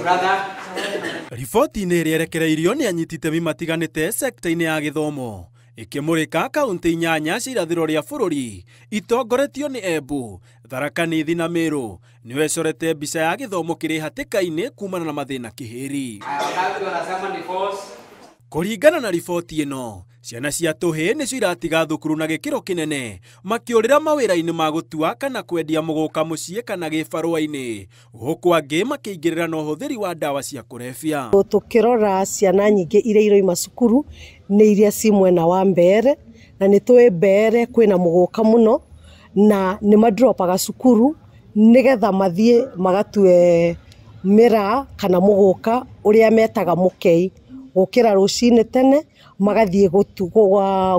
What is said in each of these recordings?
Brother. Riboti-inĩ ĩrĩa ĩrekereirio nĩ anyiti itemi matiganĩte sekta-inĩ ya gĩthomo ĩkĩmũrĩka kaunti 8 cia irathĩro rĩa bũrũri itongoretio nĩ Embu, Tharaka Nithi na Meru nĩyo ĩcorete mbica ya gĩthomo kĩrĩ hatĩka-inĩ kumana na mathĩna kĩhĩri. Kũringana na riboti ĩno, ciana cia tũhĩĩ nĩcio iratiga thukuru na gĩkĩro kĩnene makĩũrĩra mawĩra-inĩ ma gũtua kana kwendia mũgũka mũciĩ kana gĩbarũa-inĩ, gũkũ angĩ makĩingĩrĩra na ũhũthĩri wa ndawa cia kũrebia. Tũkĩrora ciana nyingĩ iria iroima cukuru nĩ iria ci mwena wa Mbeere, na nĩ tũĩ Mbeere kwĩna mũgũka mũno na nĩ madropaga cukuru nĩgetha mathiĩ magatue mĩraa kana mũgũka ũrĩa metaga mũkei, gũkĩra rũcinĩ tene magathiĩ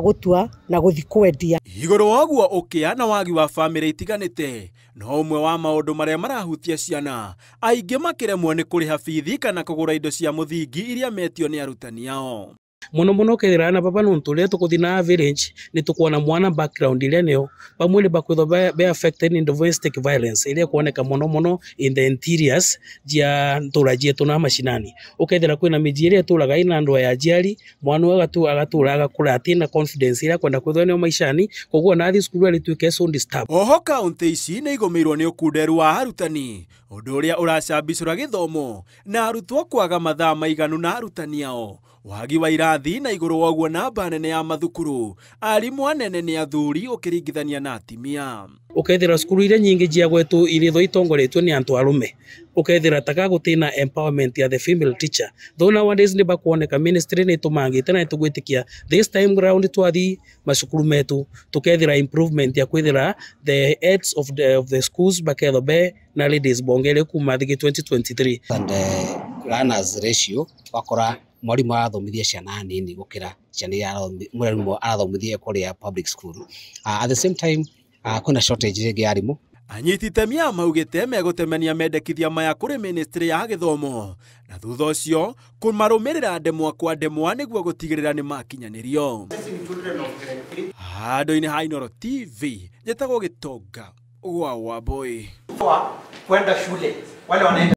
gũtua na gũthiĩ kwendia. Igũrũ wa ũguo ũkĩa na wagi wa bamĩrĩ itiganĩte no ũmwe wa maũndũ marĩa marahutia ciana, aingĩ makĩremwo nĩ kũrĩha bithi kana kũgũra indo cia mũthingi iria metio nĩ arutani ao. Muno muno kethira na baba nontu ria tukuthi na average ni tukuona mwana background iria neo pamwe bakwithwo be affected in domestic violence iria kuoneka muno muno in the interiors jia ntura jietu na mashinani. Ukethira kwina miji iria ituraga ina andu aya ajiari, mwana agatura agakura atina confidence iria kwenda kwithwo neo maishani, koguo nathi cukuru arituike so disturbed. Oho kaunti ici nĩ igũmĩirwo nĩ ũkunderu wa arutani, ũndũ ũrĩa ũracambicũra gĩthomo na arutwo kwaga mathaa maiganu na arutani ao, wagi wa irathi na igũrũ wa ũguo namba nene ya mathukuru, arimũ anene nĩ athuri ũkĩringithania na atimia. Ukethira cukuru iria nyingi jia gwetu irithwo itongoretio ni antu arume, ukethira taka gutina empowerment ya the female teacher. Though nowadays ni bakuoneka ministry ni tumangite na tugwitikia this time round twathi macukuru metu tukethira improvement ya kwithira the heads of the schools baketho be na ladies bongere kuma thigi 2023. And learners ratio wakora mwarimu arathomithia ciana nini gukira ciana iria mwarimu arathomithia kuria public school. At the same time kuna shortage ya arimu. Anyiti itemi aya maugĩte megũtemania mendekithia maya kũrĩ ministry ya gĩthomo na thutha ũcio kũmarũmĩrĩra ndemwa kwa ndemwa nĩguo gũtigĩrĩra nĩ makinyanĩrio. Handũ-inĩ ha Inooro TV njĩtagwo Gĩtonga wa Wambui. Kwenda shule wale wanaenda